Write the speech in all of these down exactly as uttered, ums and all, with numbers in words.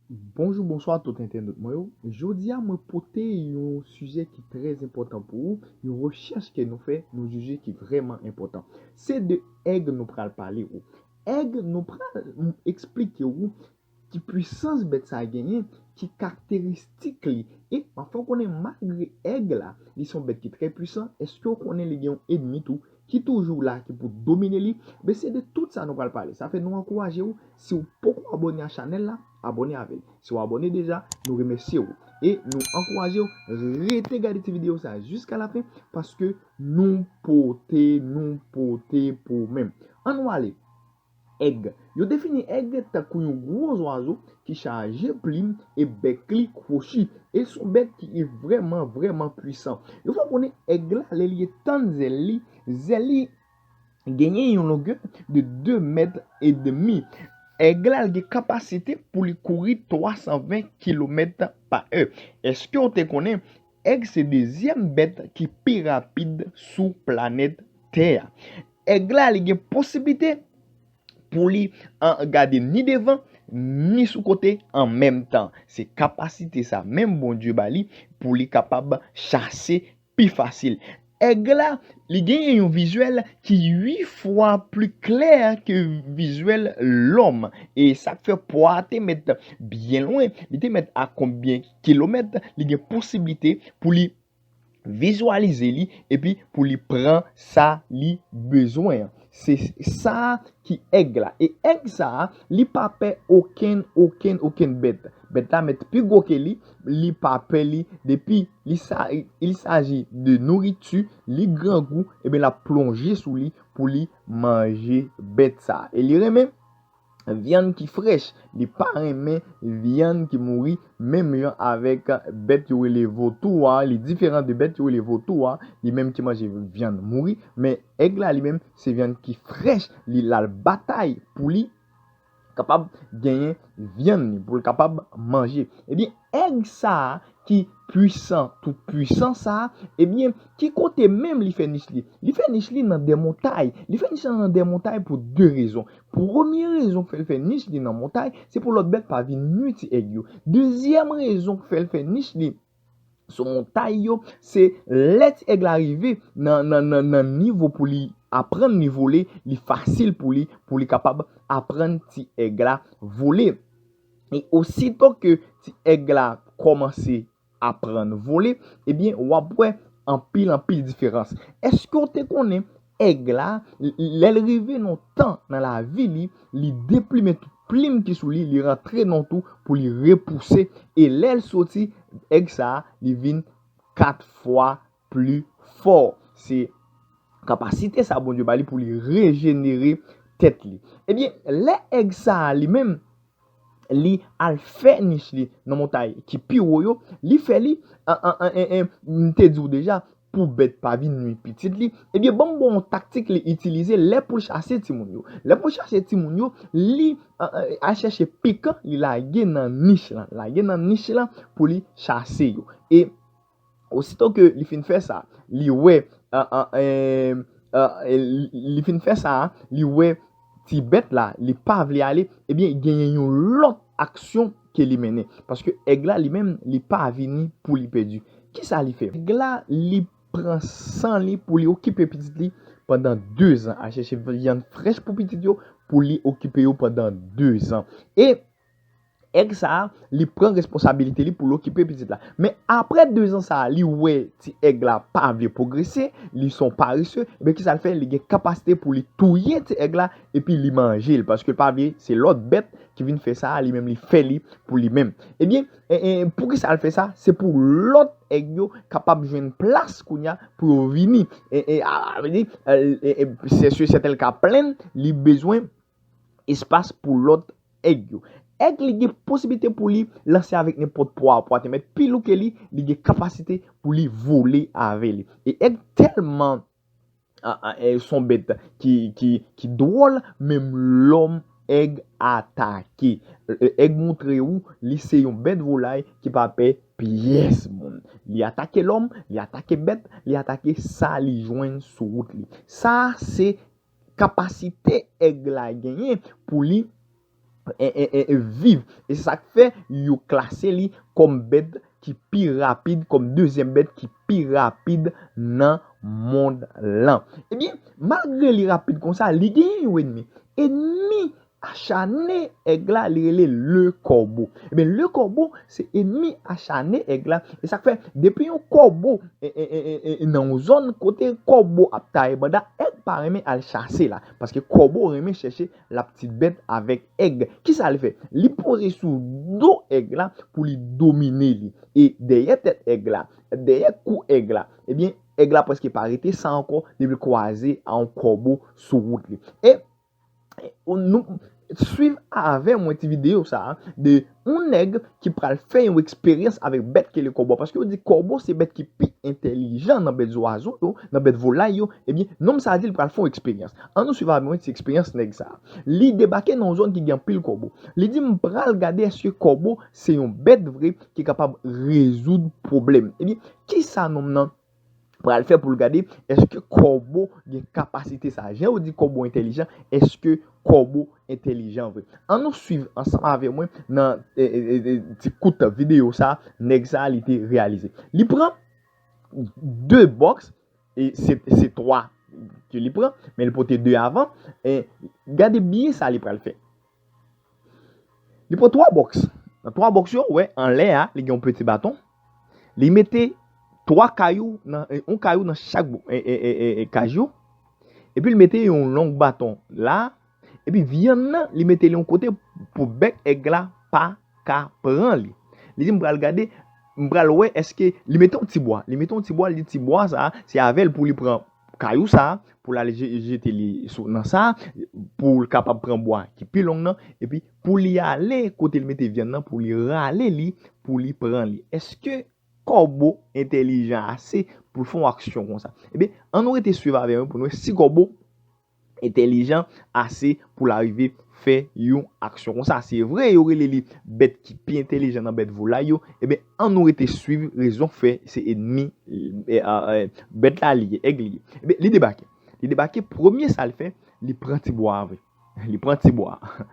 Bonjou, bonswa tout entènot mwen yo. Jodi a, mwen pote yon sijè ki trè enpòtan pou ou, yon rechèch ke nou fè, nou jije ki vrèman enpòtan. Se de èg nou pral pale ou. Èg nou pral m- eksplike ou ki pwisans bèt sa genyen, ki karakteristik li. E m ap fè w konnen malgre èg la, li se yon bèt ki trè pwisan, èske w konnen li gen yon ènmi tou ki toujou la, ki pou domine li? Ben se de tout sa nou pral pale. Sa fè nou ankouraje w, si w poko abòne a chanèl la, abòne avè l. Si w abòne deja, nou remèsye w. E nou ankouraje w, rete gade ti videyo sa jiska lafen, paske nou pote, nou pote pou ou menm. Ann nou ale. Èg. Yo defini èg tankou yon gwo zwazo ki chaje plim e bèk li kwochi. E se yon bèt ki vrèman, vrèman pwisan. Yo fè w konnen èg la, lè li etann zèl li, zèl li genyen yon longè de de mèt edmi. Èg la, li gen kapasite pou li kouri twa san ven kilomèt pa è. Èske w te konnen èg se dezyèm bèt ki pi rapid sou planèt Tè a? Èg la, li gen posiblite pou li an, gade ni devan, ni sou kote an menm tan. Se kapasite sa menm Bondye ba li pou li kapab chase pi fasil. Èg la, li genyen yon vizyèl ki uit fwa pli klè ke vizyèl lòm. E sa k fè pwa a te mèt byen lwen, li te mèt a konbyen kilomèt, li gen posiblite pou li vizyalize li epi pou li pran sa li bezwen an. Se sa ki èg la. E èg sa a, li pa pè okenn, okenn, okenn bèt. Bèt la mèt pi gwo ke li, li pa pè li. Depi li sa, il s'agit de nouriti, li grangou, ebyen l ap plonje sou li pou li manje bèt sa a. E li renmen vyann ki frèch, li pa renmen vyann ki mouri, menm jan avèk bèt yo rele vautour a, li diferan de bèt yo rele vautour a, li menm ki manje vyann mouri, men èg la li menm se vyann ki frèch, li l al batay pou li kapab genyen vyann li, pou l kapab manje. Ebyen, èg sa a ki pwisan, tout pwisan sa a, ebyen, ki kote menm li fè nich li? Li fè nich li nan dè montay. Li fè nich li nan dè montay pou de rezon. Premye rezon k fè l fè nich li nan montay, se pou lòt bèt pa vin nwi ti èg yo. Dezyèm rezon k fè l fè nich li sou montay yo, se lè ti èg la rive nan, nan, nan, nan nivo pou li aprann li vole, li fasil pou li, pou li kapab aprann ti èg la vole. E osito ke ti èg la kòmanse aprann vole, ebyen, w ap wè anpil, anpil diferans. Èske w te konnen èg la, l- lè l rive nan tan nan lavi li, li deplimen tout plim ki sou li, li rantre nan tou pou li repouse, e lè l soti, èg sa a, li vin kat fwa pli fò. Se kapasite sa Bondye ba li pou li rejenere tèt li. Ebyen, lè èg sa a li menm, li al fè nich li nan montay ki pi wo yo, li fè li, an, an, an, an, an, m te di w deja, pou bèt pa vin nwi pitit li, ebyen, ban m ba w yon taktik li itilize lè pou l chase timoun yo. Lè pou l chase timoun yo, li, an, an, al chèche pikan, li lage nan nich lan, lage nan nich lan pou li chase yo. E osito ke li fin fè sa, li wè, an, an, en, an, en, li fin fè sa, li wè ti bèt la, li pa vle ale, ebyen, genyen yon lòt aksyon ke li mennen. Paske èg la, li menm, li pa vini pou li pèdi. Kisa li fè? Èg la, li pran san li pou li okipe pitit li pandan de zan, al chèche vyann frèch pou pitit yo, pou li okipe yo pandan de zan. E èg sa a, li pran responsabilite li pou l okipe pitit la. Men apre de zan sa a, li wè ti èg la pa vle pwogrese, li se yon parese, ebyen kisa l fè? Li gen kapasite pou li touye ti èg la, epi li manje l, paske l pa vle se lòt bèt ki vin fè sa a, li menm li fè li pou li menm. Ebyen, e, e, poukisa l fè sa? Se pou lòt èg yo kapab jwenn plas kounye a pou yo vini. E, e, a, a, vle di, e, e, e, se sèten l ka plenn, li bezwen espas pou lòt èg yo. Èg li gen posiblite pou li lanse avèk nenpòt pwa, pwa te mèt pi lou ke li, li gen kapasite pou li vole avè li. E èg tèlman, a, a, e, se yon bèt ki, ki, ki dwòl, menm lòm èg atake. E, èg montre ou, li se yon bèt volay ki pa pè pyès moun. Li atake lòm, li atake bèt, li atake sa li jwenn sou wout li. Sa se kapasite èg la genyen pou li e, e, e, e viv. E se sa k fè yo klase li kòm bèt ki pi rapid, kòm dezyèm bèt ki pi rapid nan mond lan. Ebyen, malgre li rapid konsa, li genyen yon enmi. Enmi achane èg la, li rele le kòbo. Ebyen, le kòbo se enmi achane èg la. E sa k fè, depi yon kòbo e, e, e, e, e, nan yon zòn kote kòbo ap taye banda, èg pa renmen al chase la. Paske kòbo renmen chèche laptibèt avèk èg. Kisa l fè? Li poze sou do èg la pou li domine li. E dèyè tèt èg la, dèyè kou èg la, ebyen, èg la prèske pa rete sa ankò depi l kwaze a yon kòbo sou wout li. E nou swiv avè mwen ti videyo sa a de yon nèg ki pral fè yon eksperyans avèk bèt ki rele kòbo. Paske yo di kòbo se bèt ki pi entèlijan nan bèt zwazo yo, nan bèt volay yo. Ebyen, nonm sa a di l pral fè yon eksperyans. Ann nou swiv avè mwen ti eksperyans nèg sa a. Li debake nan yon zòn ki gen anpil kòbo. Li di, "M pral gade èske kòbo se yon bèt vre ki kapab rezoud pwoblèm." Ebyen, kisa nonm nan pral fè pou l gade èske kòbo gen kapasite sa a? Jan yo di kòbo entèlijan, èske kòbo entèlijan vre? Ann nou swiv ansanm avè mwen nan e, e, e, e, ti kout videyo sa a, nèg sa a li te reyalize. Li pran de bòks, e se, se twa ke li pran, men li pote de avan. E gade byen sa li pral fè. Li pran twa bòks. Nan twa bòks yo, ou wè, anlè a, li gen yon peti baton. Li mete twa kayou, nan, e, yon kayou nan chak bo- e, e, e, e, e, kay yo. Epi li mete yon long baton la. Epi vyann nan, li mete li yon kote pou bèk èg la pa ka pran li. Li di, "M pral gade, m pral wè èske," li mete yon ti bwa. Li mete yon ti bwa, li di ti bwa sa a, se avè l pou li pran kayou sa a, pou l al je- jete li sou, nan sa a, pou l kapab pran bwa ki pi long nan, epi pou li ale kote l mete vyann nan, pou li rale li, pou li pran li. Èske kòbo entèlijan ase pou l fè yon aksyon konsa? Ebyen, ann nou rete swiv avè mwen pou nou wè si kòbo entèlijan ase pou l arive fè yon aksyon konsa. Se vre, yo rele li bèt ki pi entèlijan nan bèt volay yo. Ebyen, ann nou rete swiv rezon k fè se enmi, e, a, e, bèt la li ye, èg li ye. Ebyen, li debake. Li debake, premye sa l fè, li pran ti bwa a vre. Li pran ti bwa a.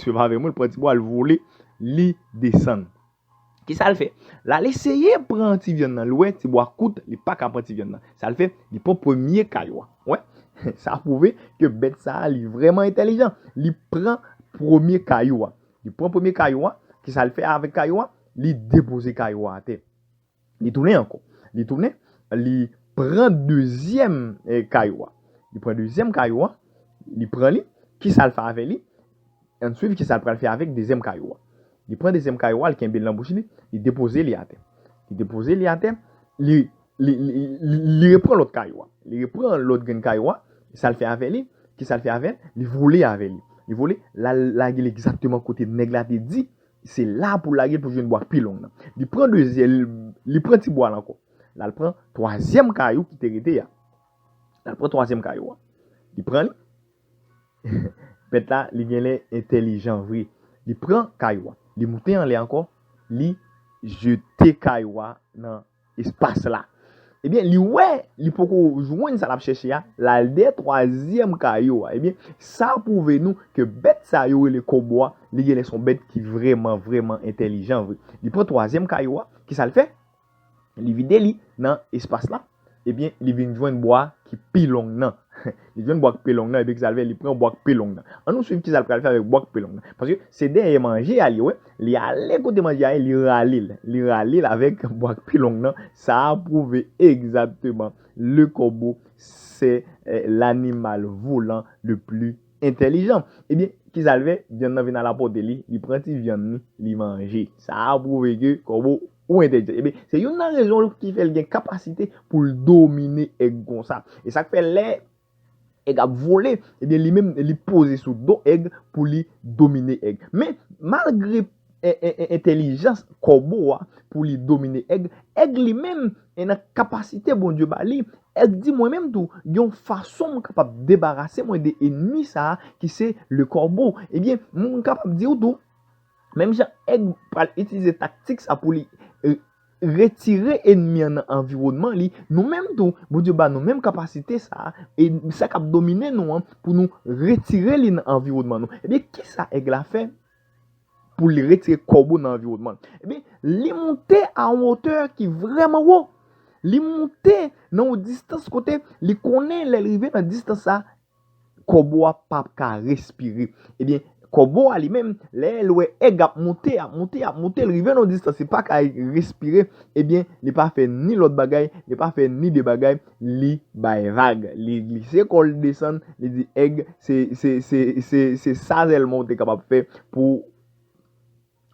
Swiv avè mwen, li pran ti bwa, li vole, li desann. Kisa l fè? L al eseye pran ti vyann nan. Li wè ti bwa kout, li pa ka pran ti vyann nan. Sa l fè? Li pran premye kayou a. Wè? Sa pwouve ke bèt sa a, li vrèman entèlijan. Li pran premye kayou a. Li pran premye kayou a. Kisa l fè avèk kayou a? Li depoze kayou a atè. Li tounen ankò. Li tounen, li pran dezyèm, e, kayou a. Li pran dezyèm kayou a. Li pran li. Kisa l fè avè li? Ann swiv kisa l pral fè avèk dezyèm kayou a. Li pran dezyèm kayou a, li kenbe l nan bouch li, li depoze li atè. Li depoze li atè, li, li, li, li, li repran lòt kayou a. Li repran lòt grenn kayou a, sa l fè avè li, kisa l fè avè l? Li vole avè li. Li vole, l al lage l egzakteman kote nèg la te di, se la pou l lage l pou jwenn bwa k pi long nan. Li pran dezyèm, li pran ti bwa la ankò. L al pran twazyèm kayou ki te rete a. L al pran twazyèm kayou a. Li pran li. Bèt la, li genlè entèlijan vre. Li pran kayou a. Li moute anlè ankò. Li jete kayou a nan espas la. Ebyen, li wè, li poko jwenn sa l ap chèche a, l al dèyè twazyèm kayou a. Ebyen, sa pwouve nou ke bèt sa yo rele kòbo a, li genlè se yon bèt ki vrèman, vrèman entèlijan vre. Li pran twazyèm kayou a, kisa l fè? Li vide li nan espas la, ebyen, li vin jwenn bwa ki pi long nan. Li jwenn bwa k pi long nan, ebyen, kisa l fè? Li pran bwa k pi long nan. Ann nou swiv kisa l pral fè avèk bwa k pi long nan. Paske se dèyè manje a li, wè. Li ale kote manje a ye, li rale l. Li rale l avèk bwa k pi long nan. Sa a pwouve egzakteman le kòbo se, eh, l'animal volant le plus entèlijan. Ebyen, kisa l fè? Vyann nan vin al apòte li, li pran ti vyann li, li manje. Sa a pwouve ke kòbo ou entèlijan. Ebyen, se youn nan rezon ki fè l gen kapasite pou l domine èg konsa. E sa k fè lè èg ap vole, ebyen, li menm, li poze sou do èg pou li domine èg. Men, malgre e, e, e, entèlijans kòbo a pou li domine èg, èg li menm, e nan kapasite Bondye ba li, èg di, "Mwen menm tou, gen yon fason m kapab debarase mwen de enmi sa a ki se le kòbo." Ebyen, m kapab di w tou, menm jan èg pral itilize taktik sa pou li, e, retire enmi an nan anviwònman li, nou menm tou, Bondye ba nou menm kapasite sa a, e sa k ap domine nou an, pou nou retire li nan anviwònman nou. Ebyen, kisa èg la fè? pou li retire kòbo nan anviwònman l. Ebyen, li monte a yon wotè ki vrèman wo. Li monte nan yon distans kote li konnen lè l rive nan distans sa, kòbo a p ap ka respire. Ebyen, kòbo a li menm, lè l wè èg ap monte, ap monte, ap monte, l rive nan yon distans li pa ka respire, ebyen, li pa fè ni lòt bagay, li pa fè ni de bagay, li bay vag. Li glise kò l desann, li di èg, se, se, se, se, se sa sèlman w te kapab fè pou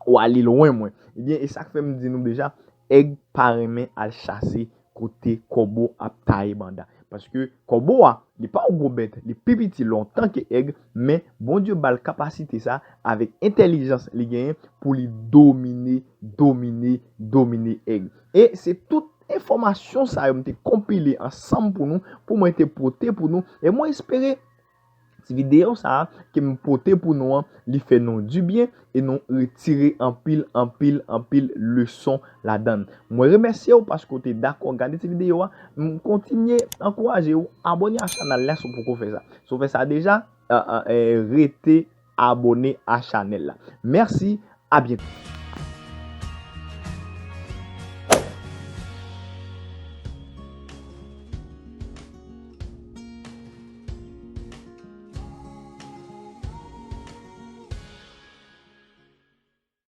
w ale lwen mwen. Ebyen, e sa k fè m di nou deja, èg pa renmen al chase kote kòbo ap taye banda. Paske kòbo a, li pa yon gwo bèt, li pi piti lontan ke èg, men Bondye ba l kapasite sa avèk entèlijans li genyen pou li domine, domine, domine èg. E se tout enfòmasyon sa yo m te konpile ansanm pou nou, pou mwen te pote pou nou. E mwen espere ti videyo sa a ke m pote pou nou an, li fè nou dibyen e nou retire anpil, anpil, anpil leson ladan l. Mwen remèsye w paske w te dakò gade ti videyo a. M kontinye ankouraje w abòne a chanèl la si w poko fè sa. Si w fè sa deja, eh, eh, eh, rete abòne a chanèl la. Mèsi, a byento.